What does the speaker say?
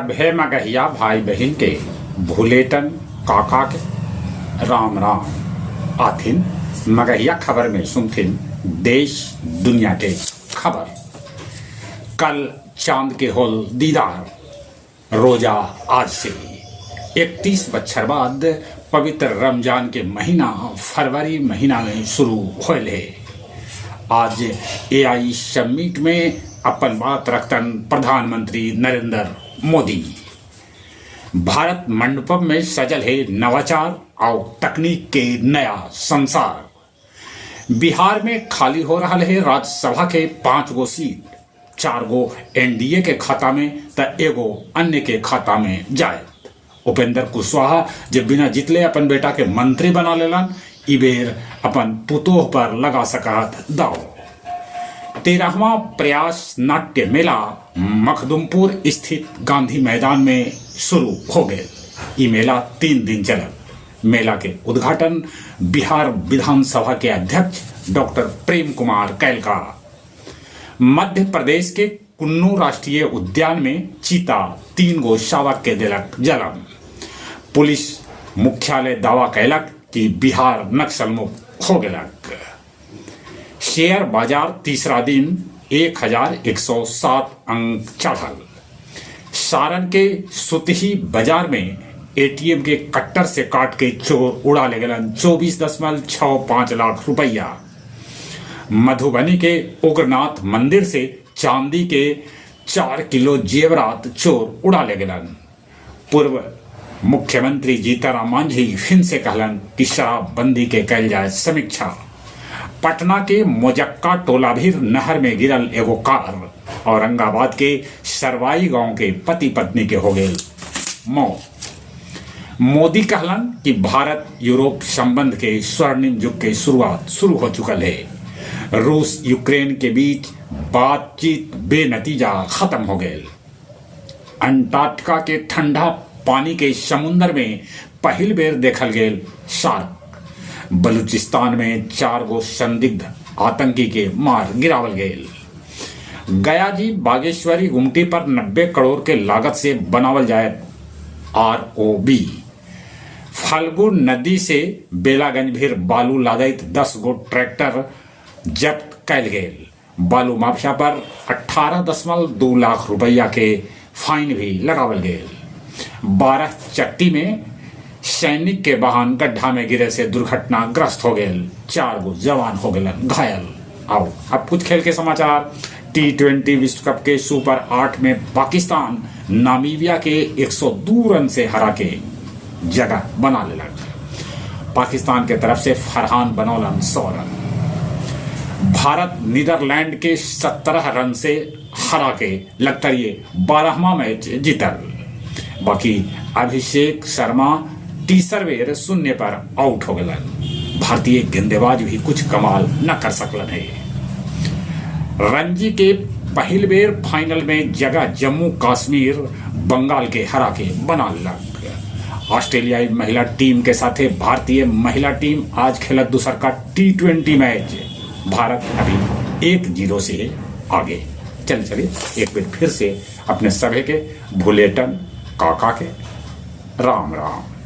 सभे मगहिया भाई बहिन के भुलेटन काका के राम राम। आथिन मगहिया खबर में सुनथिन देश दुनिया के खबर। कल चांद के होल दीदार, रोजा आज से 31 बच्छर बाद पवित्र रमजान के महीना फरवरी महीना में शुरू होल है। आज एआई समिट में अपन बात रखतन प्रधानमंत्री नरेंद्र मोदी। भारत मंडपम में सजल है नवाचार और तकनीक के नया संसार। बिहार में खाली हो रहा है राज्यसभा के 5 गो सीट, 4 गो एनडीए के खाता में त एगो अन्य के खाता में जाए। उपेंद्र कुशवाहा जब बिना जितले अपन बेटा के मंत्री बना लेलन, ई बेर अपन पुतोह पर लगा सकत दाव। 13वां प्रयास नाट्य मेला मखदुमपुर स्थित गांधी मैदान में शुरू हो गए। ई मेला 3 दिन चलल। मेला के उद्घाटन बिहार विधानसभा के अध्यक्ष डॉक्टर प्रेम कुमार कैलका। मध्य प्रदेश के कुन्नू राष्ट्रीय उद्यान में चीता 3 गो शावक के दिलक जलम। पुलिस मुख्यालय दावा कैलक कि बिहार नक्सल मुक्त हो गलक। शेयर बाजार तीसरा दिन 1107 अंक चढ़ल। सारण के सुतही बाजार में एटीएम के कट्टर से काट के चोर उड़ा ले गलन 24.65 लाख रुपया। मधुबनी के उग्रनाथ मंदिर से चांदी के 4 किलो जेवरात चोर उड़ा ले गलन। पूर्व मुख्यमंत्री जीतनराम मांझी फिर से कहलन कि शराबबंदी के कैल जाए समीक्षा। पटना के मोजक्का टोलाभीर नहर में गिरल एगो कार। औरंगाबाद के सरवाई गांव के पति पत्नी के हो गए मौत। मोदी कहलन कि भारत यूरोप संबंध के स्वर्णिम युग के शुरुआत शुरू हो चुकल है। रूस यूक्रेन के बीच बातचीत बेनतीजा खत्म हो गए। अंटार्कटिका के ठंडा पानी के समुन्द्र में पहिल बेर देखल गेल शार्क। बलूचिस्तान में 4 गो संदिग्ध आतंकी के मार गिरावल गेल। गया जी बागेश्वरी गुमटी पर 90 करोड़ के लागत से बनावल जाए ROB। Phalgu नदी से बेलागंज भीर बालू लादैत 10 गो ट्रैक्टर जब्त कैल गेल। बालू माफिया पर 18.2 लाख रुपया के फाइन भी लगावल गेल। 12 चट्टी में सैनिक के वाहन गड्ढा में गिरे से दुर्घटनाग्रस्त हो गेल। 4 गो जवान हो गेलन घायल। आओ अब कुछ खेल के समाचार। T20 विश्व कप के सुपर 8 में पाकिस्तान नामीबिया के 102 रन से हरा के जगह बना लेलक। पाकिस्तान के तरफ से फरहान बनौलन 100 रन। भारत नीदरलैंड के 17 रन से हरा के लगता ये 12वां मैच जीतल। बाकी अभिषेक शर्मा तीसर बेर 0 पर आउट हो गलन। भारतीय गेंदबाज भी कुछ कमाल न कर सकलन है। रणजी के पहिल बेर फाइनल में जगह जम्मू कश्मीर बंगाल के हरा के बना लक। ऑस्ट्रेलियाई महिला टीम के साथ भारतीय महिला टीम आज खेलत दूसर का T20 match. Bharat अभी 1-0 से आगे। चल चलिए एक बार फिर से अपने सभी के भुलेटन काका के राम राम।